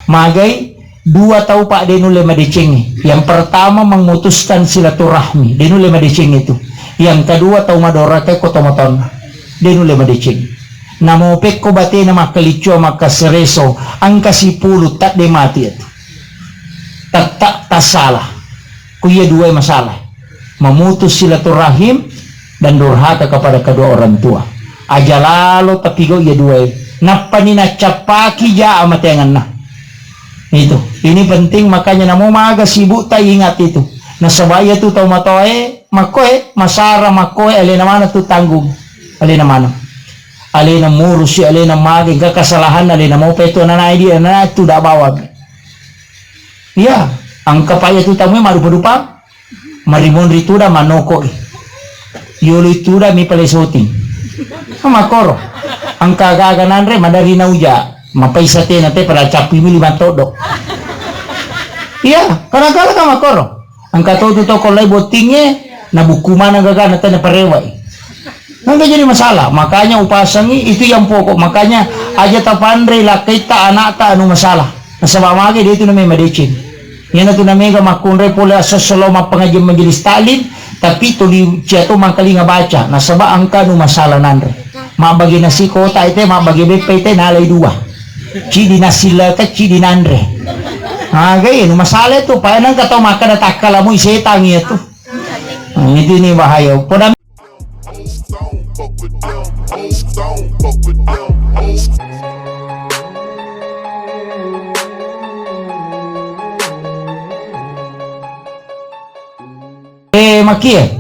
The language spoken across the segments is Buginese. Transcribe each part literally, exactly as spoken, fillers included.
Magai dua tau, Pak, de nulle madecengi. Yang pertama memutuskan silaturahmi, de nulle madecengi itu. Yang kedua tau madoraka ko tomatoanna, de nulle madecengi. Namo pekko batena makkalicua, makkasereso, engka sipulu tadde mati itu. Tetap tassalah. Ku iya dua masalah. Memutus silaturahim dan durhaka kepada kedua orang tua. Aja lalo tapigau iya dua. Nappani naccappaki ja amateangenna. Itu. Ini penting, makanya namo maga sibuk ta ingat itu. Nasaba iya tu tau matoae, makkoe, masara makkoe, alena mana tu tanggung. Alena mana. Alena murusi, alena mage, engka kesalahan, alena mau petu anak-anak dia, anak tu dak bawa. Iya, engka pa iya tu tamu madupa-dupa. Marimonri tuda manoko. Yolo tuda mi pale soting. Makoro. Engka gaga nanre madari nauja. Mapaisa tena te pada cappi mili matodo. Iya, kadang-kadang kan makoro. Engka to tu toko lai bottinge, na buku mana gaga na tena parewai. Engka jadi masalah. Makanya upasangi itu yang pokok. Makanya aja tapanre lakkaita anakta anu masalah. Nasaba mage dia tu namanya madeceng. Iyana tu namega makkunrai pole asossolo mappangajian majelis taklim, tapi tuli cia to mangkalinga baca, nasaba engka nu masalah nanre. Mabbagi nasi kota ite, mabbagi beppa ite, nalai dua. Cidi nasillaka, cidi nanre. Aga iya nu masalah tu, paenang ka tau makkada takkala mui setang iya tu. Nah, itu ni bahaya. Poda Eh, makie.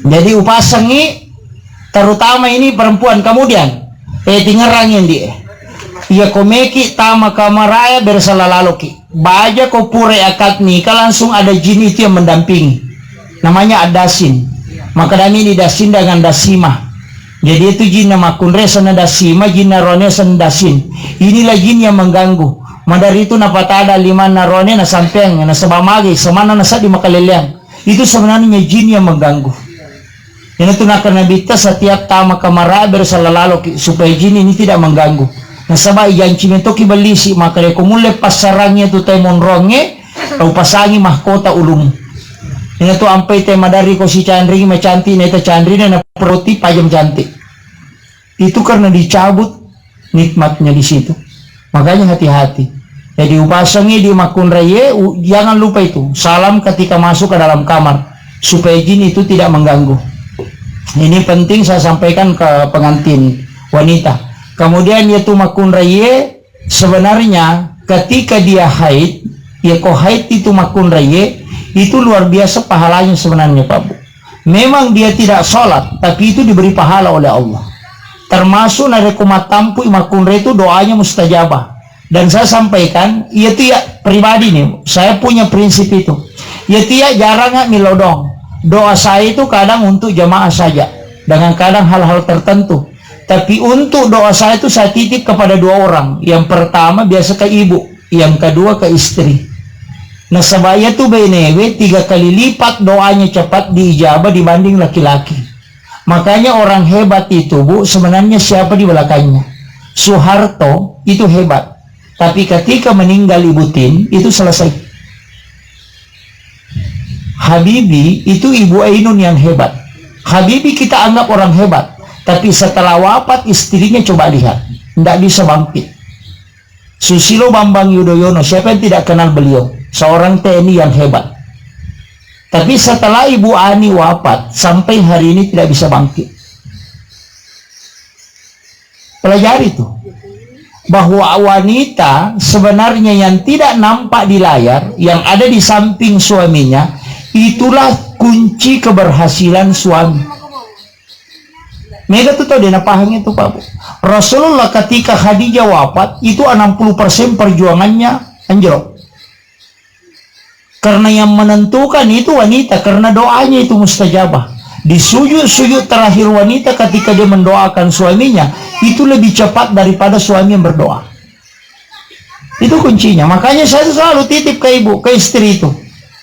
Jadi upasangi, terutama ini perempuan. Kemudian, eh, tingerangi ndi. Iya komeki tama kamaraya bersa lalaloki. Baja ko pura akad nikah langsung ada jin itu yang mendampingi. Namanya Ad-Dasin. Maka dami ini Dasin dengan Dasimah. Jadi itu jinna makkunre sana Dasimah, jinna rone sana Dasin. Inilah jin yang mengganggu. Madari itu napatada limanna rone na sampeang, na sebamage, semana na sadi makaleleang. Itu sebenarnya jin yang mengganggu. Iyanatu nakkeda Nabitta, setiap tama kamar bersa lalaloki supaya jin ini tidak mengganggu. Nasaba ijanci mentoki bellisi, maka de ko mulle passarangi tu tau monroangnge, tau pasangi mahkota ulumu. Iyanatu ampai te madarri ko sicanringi macanti, neta canrina na peroti pajam cantik. Itu karena dicabut nikmatnya di situ. Makanya hati-hati. Jadi upasangi di makkunraie, u-, jangan lupa itu. Salam ketika masuk ke dalam kamar. Supaya jin itu tidak mengganggu. Ini penting saya sampaikan ke pengantin wanita. Kemudian yaitu makkunraie, sebenarnya ketika dia haid, ya ko haid itu makkunraie, itu luar biasa pahalanya sebenarnya, Pak Bu. Memang dia tidak sholat, tapi itu diberi pahala oleh Allah. Termasuk narekko mattampui makkunrai itu doanya mustajabah. Dan saya sampaikan, iya tu ya pribadi nih, saya punya prinsip itu. Iya tu ya jarang nggak milodong. Doa saya itu kadang untuk jamaah saja, dengan kadang hal-hal tertentu. Tapi untuk doa saya itu saya titip kepada dua orang. Yang pertama biasa ke ibu, yang kedua ke istri. Nasaba iya tu benewe tiga kali lipat doanya cepat diijabah dibanding laki-laki. Makanya orang hebat itu, Bu, sebenarnya siapa di belakangnya? Soeharto itu hebat. Tapi ketika meninggal Ibu Tin, itu selesai. Habibie itu Ibu Ainun yang hebat. Habibie kita anggap orang hebat. Tapi setelah wafat istrinya, coba lihat. Nggak bisa bangkit. Susilo Bambang Yudhoyono, siapa yang tidak kenal beliau? Seorang T N I yang hebat. Tapi setelah Ibu Ani wafat, sampai hari ini tidak bisa bangkit. Pelajari tuh, bahwa wanita sebenarnya yang tidak nampak di layar, yang ada di samping suaminya, itulah kunci keberhasilan suami. Mega tu tau de napahang itu, Pak Bu. Rasulullah ketika Khadijah wafat, itu enam puluh persen perjuangannya anjlok. Karena yang menentukan itu wanita, karena doanya itu mustajabah. Di sujud-sujud terakhir wanita ketika dia mendoakan suaminya, itu lebih cepat daripada suami yang berdoa. Itu kuncinya. Makanya saya selalu titip ke ibu, ke istri itu.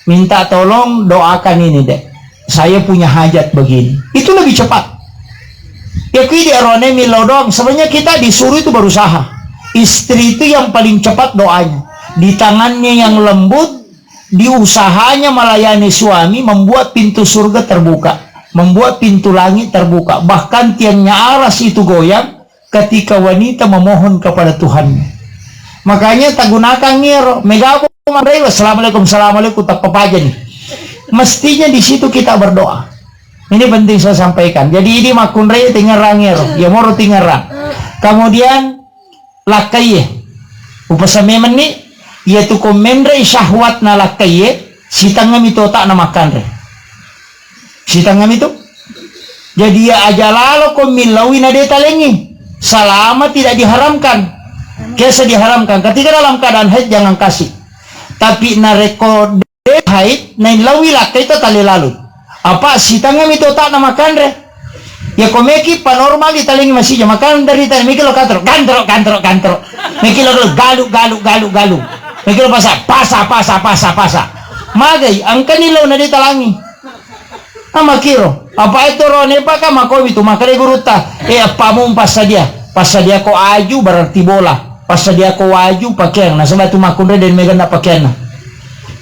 Minta tolong doakan ini, Dek. Saya punya hajat begini. Itu lebih cepat. Ya, kui di arone milo doang. Sebenarnya kita disuruh itu berusaha. Istri itu yang paling cepat doanya. di tangannya yang lembut, di usahanya melayani suami, membuat pintu surga terbuka, membuat pintu langit terbuka. Bahkan tiangnya aras itu goyang ketika wanita memohon kepada Tuhan. Makanya tagunakan ngero, megabo makkunrai, "Assalamualaikum, assalamualaikum," tappa pajani. Mestinya di situ kita berdoa. Ini penting saya sampaikan. Jadi ini makkunrai tingerang ngero, ya moro tingerang. Kemudian lakkaiye. Upasa memenni, iyatu ko menrei syahwatna lakkaiye, sitengngami tu otakna makkanre. Sitengngami tu. Jadi ya aja lalo ko millaui na de talengi. Selama tidak diharamkan. Kesa diharamkan. Ketika dalam keadaan haid jangan kasih. Tapi narekko de haid, naillauwi lakkai to tale lalu. Apa sitengngami tu otakna makkanre. Ya ko meki pa normal ditalengi masija makan dari tadi meki lo kantoro, kantoro, kantoro, kantoro. Meki lo galu, galu, galu, galu. Meki lo pasa, pasa, pasa, pasa, pasa. Magai, engkani lo na ditalangi. Amakiro, apa itu rone paka makomi tu makare gurutta. Eh, appamu passadia. Passadia ko aju berarti bola. Passadia ko waju pakeang. Nasaba tu makkunrai den meganna pakeanna.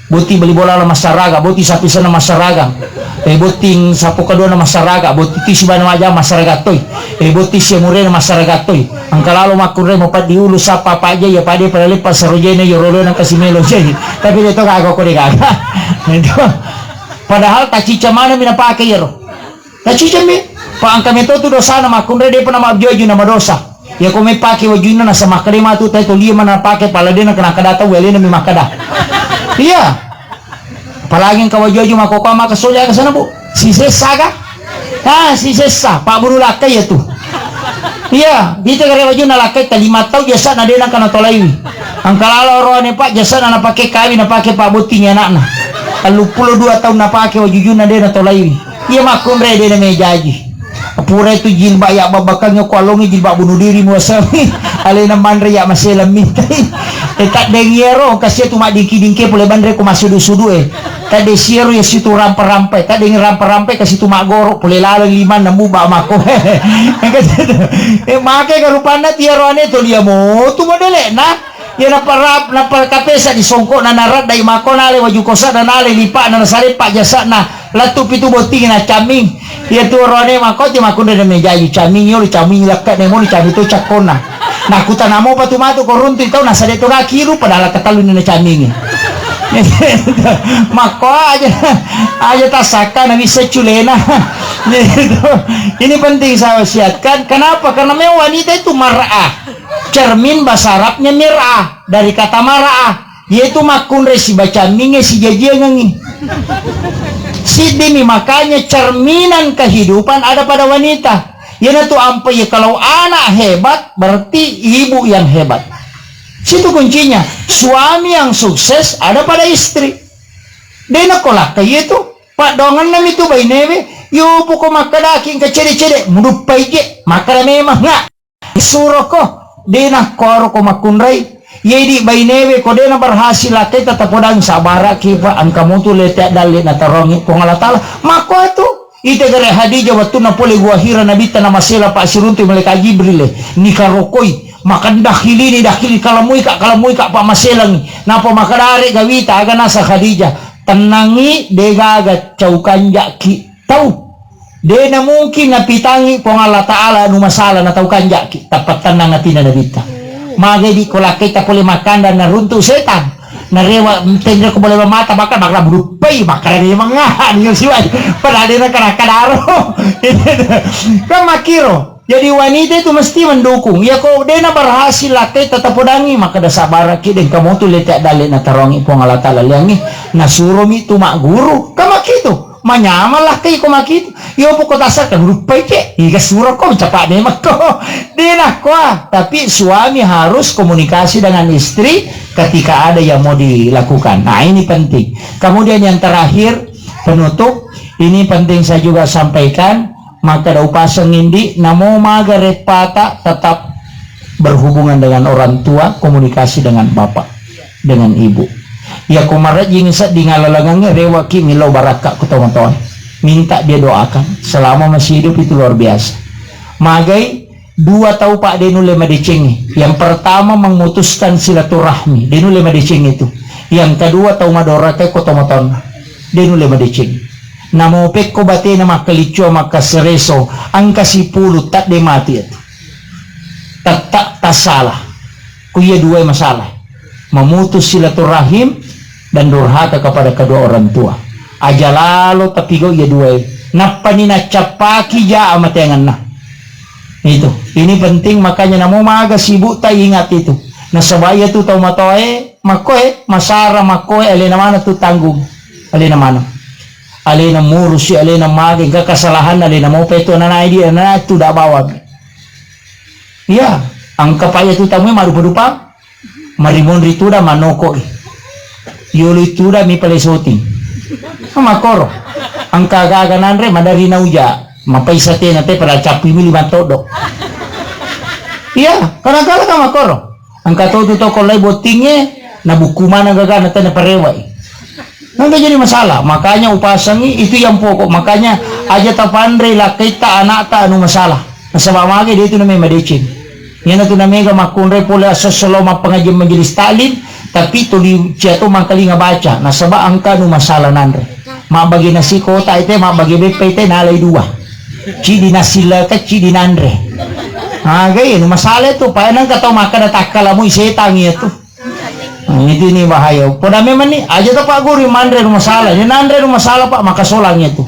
Boti beli bola la massaraga, boti sapi sana massaraga. Eh, boti sapo kedua na massaraga, boti tisu bana maja massaraga toi. Eh, boti siamurena massaraga toi. Engka lalo makkunrai mo paddi ulu sapa paja ya pade pada lepa sarojena ya rolona kasi melo jadi. Tapi dia to gaga ko de gaga. Itu. Padahal tacica mana mina pake yero. Tacica mi. Pa engka meto tu dosana makkunrai depa na mabjuaju na madosa. Ya ko mai pake wajunna na samakkade matu tai to lia mana pake pala de na kena kada tau alena mi makkada. Iya. Apalagi engka waju-waju makkokkoe maka sole aga sana, Bu. Sisessa ga? Ah, sisessa. Pak Buru lakkai ya tu. Iya, dite gare wajunna lakkai ta lima tau jasa na de na kena tolaiwi. Engka lalo roane Pak jasa na napake kawi napake Pak Botting anakna. Telluppulo dua taun napake wajujunna de na tolaiwi. Iya makkunrai de na mejaji. Pura itu jilbab ya babbakangnge ko alongi jilbab bunuh diri muasami. Alena manre ya maselang mitai. Eh, taddeng iyaro kasia tu maddingki-dingke pole banre ko masudu-sudu e. Tadde siaro ya situ rampa-rampa e. Taddeng rampa-rampa e kasi tu maggoro pole laleng limanna muba mako. Eh, make garupanna tiaro ane to lia motu modele na. Iya, naparap-, napakapesa di songko'na, naraddai mako nale waju kosa'na, nale lipa'na, nasaleppa jasa'na, lettu pitu botting na camming. Iya tu oroane mako ti makkunrai na mejaji camming, yolo camming lekka'na moni camming to cakkonna. Nakutanamo pa tu matu ko runtu tau nasade to ga kilu padahal katellu ni na camming. Mako aja, aja tasakka na bisa culena. Ini penting saya wasiatkan. Kenapa? Karena memang wanita itu mar'ah. Cermin bahasa Arabnya mir'ah, dari kata mar'ah, yaitu makkunrai sibaca minge sijajiangengi. Siddimi makanya cerminan kehidupan ada pada wanita. Iyanatu ampai kalau anak hebat, berarti ibu yang hebat. Situ kuncinya. Suami yang sukses ada pada istri. Dena kolakka itu. Pak dongan nami tu bainewe, yo poko makkadaki engka cede-cede, muduppai je, makkada memang nga. Suroko, de nakkuaro ko makkunrai. Iye idi bainewe ko de na berhasil lakkaita tapodang sabaraki pa engka mutu lete dalle na tarongi Puang Allah Taala. Makko tu ite gare Hadijah wettunna pole gua Hira nabitta na masela pa siruntu malaikat Jibril e. Ni karokoi, makan dakhilini dakhili kalamui ka kalamui ka pa maselangi. Napa makadare gawita aga nasa Khadijah. Tennangi de gaga cau kanjaki. Tau. De na mungkin napitangi Puang Allah Taala anu masala na tau kanjaki, tappa tennang atina nabitta. Magai di ko lakkaita pole makkanda naruntu setan. Narewa tenre ko bole mata bakal bakal buduppai bakal memang ngaha ni siwai. Padahal de na kada-kadaro. Kan makkiro. Jadi wanita itu mesti mendukung. Ya ko de na berhasil lakkaita tapodangi, maka da sabaraki de kamu tu lete dalle na tarongi Puang Allah Taala liangi. Nasuromi tu magguru. Kan makkitu. Manyamang lakkai ko makkitu. Iyo poko tasar kan lupai ke. Iga suro ko capa memang ko. De nakkoa. Tapi suami harus komunikasi dengan istri ketika ada yang mau dilakukan. Nah, ini penting. Kemudian yang terakhir, penutup, ini penting saya juga sampaikan, maka da upaseng indi, namo maga reppata tetap berhubungan dengan orang tua, komunikasi dengan bapak, dengan ibu. Iya ko marejjing sedding alalangengnge, rewaki millau barakka ku tomatoa. Minta dia doakan. Selama masih hidup itu luar biasa. Magai Dua tau, Pak, de nulle madecengi. Yang pertama, memutuskan silaturahmi, de nulle madecengi itu. Yang kedua, tau madoraka ko tau matonna, de nulle madecengi. Namo pekko batena makkalicua, makkassereso, engka sipulu, tadde mati itu. Tetta tassalah. Ku iya dua masalah. Memutus silaturahim dan durhaka kepada kedua orang tua. Aja lalo tapigau iya dua. Nappani naccappaki ja amateangenna. Itu. Ini penting, makanya namo maga sibuk ta ingat itu. Nasaba iya tu tau matoae, makkoe, masara makkoe, alena mana tu tanggung. Alena mana. Alena murusi, alena mage, engka kesalahan, alena mau petu anak-anak dia, anak-anak tu dak bawang. Iya, engka pa iya tu tamu marupa-rupa. Marimonri tuda manoko i. Yolo tuda mi pale soting. Makkoro. Engka gaga nanre madari nauja. Mapaisa tena te pada cappi mi lima todo. Iya, kadang-kadang kan makkoro. Engka to tu toko lai bottinge, na buku mana gaga na tena parewai. Engka jadi masalah. Makanya upasangi itu yang pokok. Makanya aja tapanre lakkaita anakta anu masalah. Nasaba mage de tu namai madeceng. Iyana tu namega makkunrai pole asossolo mappangajian majelis taklim, tapi tuli cia to mangkalinga baca, nasaba engka nu masalah nanre. Mabbage nasi kota ite, mabbage beppa ite, nalai dua. Cidi nasi laka, cidi nanre. Aga iya nu masalah itu, pa nengka tau makkada takkala mui setang iya tu. Nah, itu ini bahaya. Poda memang ni, aja to Pak Guru manre rumah salah. Ini nanre rumah salah Pak, maka solang itu.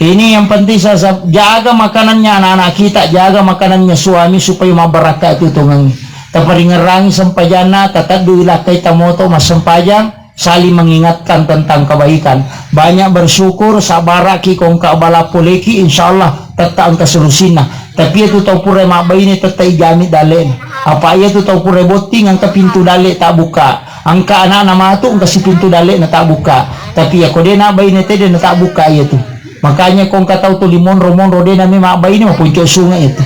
Ini yang penting saya, saya jaga makanannya anak-anak kita, jaga makanannya suami supaya mabarakka itu tongengi. Taparingerangi sempajanna, tataddu ilakkai tamoto massempajang, saling mengingatkan tentang kebaikan. Banyak bersyukur, sabaraki kongka bala poleki, insya Allah tetta engka solusinna. Tapi itu tau pura mabbaine tetta ijami dalle. Apa iya tu tau pura botting engka pintu dalle tak buka. Engka anakna matu engka si pintu dalle na tak buka. Tapi ya ko de na baine tede na tak buka iya tu. Makanya kongka tau tuli monro-monro de na memang baine maponco sungai itu.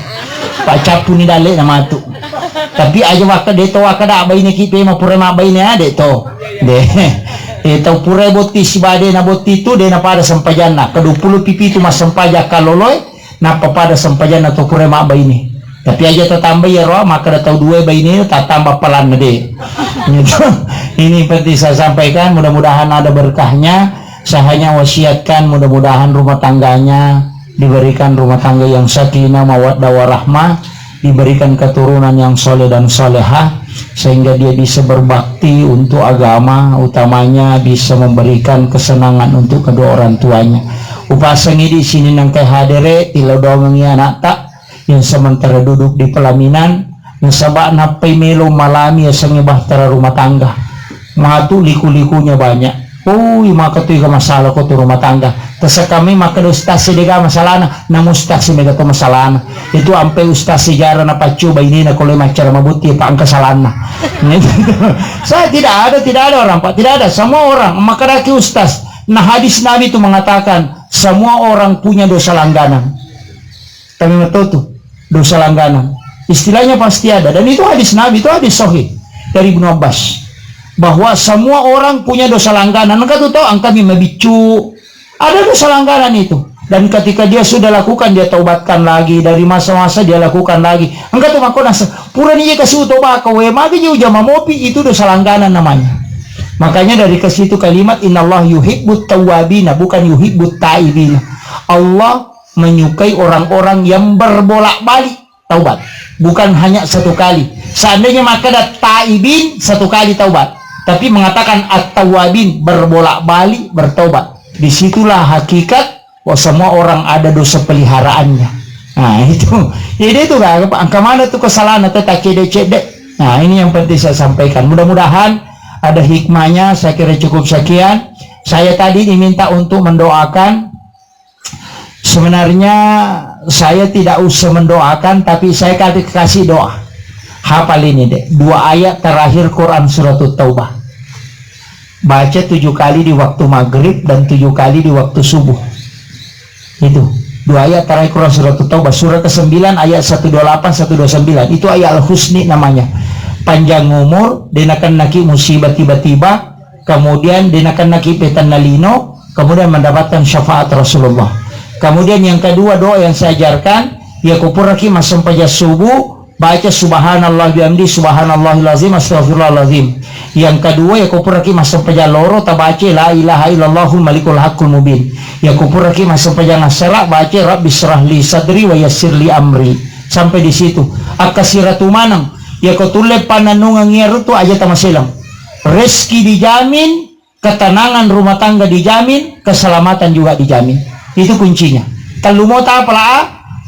Pak cappu ni dalle na matu. Tapi aja waka de to waka da baine ki pe mapura mabbaine ade to. De. Eh, tau pura botting si bade na botting tu de na pada sempajanna. Kedua puluh pipi tu massempajang kaloloe. Nappa pada sempajanna to pura mabbaine. Tapi aja tatambai iyaro, makkada tau dua baine, tatamba palanna de. Gitu. Ini penting saya sampaikan, mudah-mudahan ada berkahnya. Saya hanya wasiatkan, mudah-mudahan rumah tangganya diberikan rumah tangga yang sakinah, mawaddah, warahmah, diberikan keturunan yang soleh dan solehah, sehingga dia bisa berbakti untuk agama, utamanya bisa memberikan kesenangan untuk kedua orang tuanya. Upasengi di sini nangkai hadere, tilodongengi anakta yang sementara duduk di pelaminan, nasaba nappai melo malami yasengnge bahtera rumah tangga. Matu liku-likunya banyak. Ui, maka tu iga masalah ko tu rumah tangga. Tersekamai maka do ustaz sedega masalahna, namu ustaz mega to masalahna. Itu ampe ustaz sejarah na paccu bainena kole maccara mabutti apa angka salahna. Saya tidak ada, tidak ada orang Pak, tidak ada. Semua orang, maka daki ustaz. Nah, hadis Nabi itu mengatakan, semua orang punya dosa langganan. Kami matotu, dosa langganan. Istilahnya pasti ada. Dan itu hadis Nabi, itu hadis sahih dari Ibnu Abbas. Bahwa semua orang punya dosa langganan. Engka tu to, engka mi mabiccu. Ada dosa langganan itu. Dan ketika dia sudah lakukan, dia taubatkan lagi. Dari masa-masa dia lakukan lagi. Engka tu makko nasa, purani je kasi utoba ka we, magi je ujama mopi, itu dosa langganan namanya. Makanya dari ke situ kalimat, "Innallaha yuhibbut tawwabina", bukan yuhibbut taibina. Allah menyukai orang-orang yang berbolak-balik taubat. Bukan hanya satu kali. Seandainya makkada taibin, satu kali taubat. Tapi mengatakan at-tawwabin, berbolak-balik bertaubat. Disitulah hakikat bahwa semua orang ada dosa peliharaannya. Nah, itu. Jadi itu kan, angka mana tu kesalahan atau tak cedek-cedek. Nah, ini yang penting saya sampaikan. Mudah-mudahan ada hikmahnya, saya kira cukup sekian. Saya tadi diminta untuk mendoakan. Sebenarnya saya tidak usah mendoakan, tapi saya kasih, kasih doa. Hafal ini deh, dua ayat terakhir Quran Surat Taubah. Baca tujuh kali di waktu maghrib dan tujuh kali di waktu subuh. Itu. Dua ayat terakhir Quran Surat Taubah, surah kesembilan ayat seratus dua puluh delapan, seratus dua puluh sembilan. Itu ayat Al-Husni namanya. Panjang umur, de nakennaki musibah tiba-tiba, kemudian de nakennaki petanna lino, kemudian mendapatkan syafaat Rasulullah. Kemudian yang kedua, doa yang saya ajarkan, Iyako puraki massempajang subuh, baca subhanallah bihamdi, subhanallahil azim, astagfirullahalazim. Yang kedua, iyako puraki massempajang loro, tabaca la ilaha illallahul malikul haqqul mubin. Iyako puraki massempajang assara, baca rabbi syrahli sadri wa yassirli amri. Sampai di situ. Akkasiratu maneng, iyako tulle pannennungeng iyaro tu aja tamaselang. Rezeki dijamin, ketenangan rumah tangga dijamin, keselamatan juga dijamin. Itu kuncinya. Tellu mota apala a,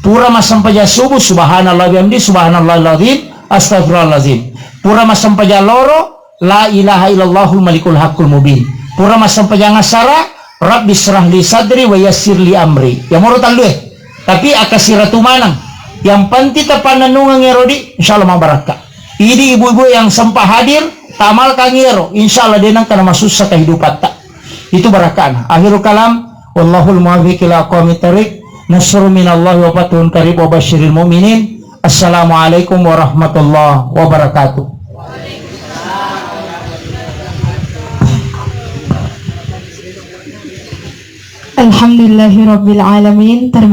pura massempajang subuh, subhanallah bihamdi, subhanallahil azim, astagfirullahalazim. Pura massempajang loro, la ilaha illallahul malikul haqqul mubin. Pura massempajang assara, rabbi syrahli sadri wa yassirli amri. Ya moro tellu e. Tapi akkasiratu maneng. Yang penting tapannennungeng ero di, insyaallah mabarakka. Idi ibu-ibu yang sempat hadir, tamalkan ero, insyaallah de nengka namasussa kehidupatta. Itu barakana. Akhirul kalam, wallahul muwaffiq ila aqwamit thariq. Nasrun minallahi wa fathun qarib wa basyiril mu'minin. Assalamualaikum warahmatullahi wabarakatuh. Alhamdulillahirabbil alamin. Terima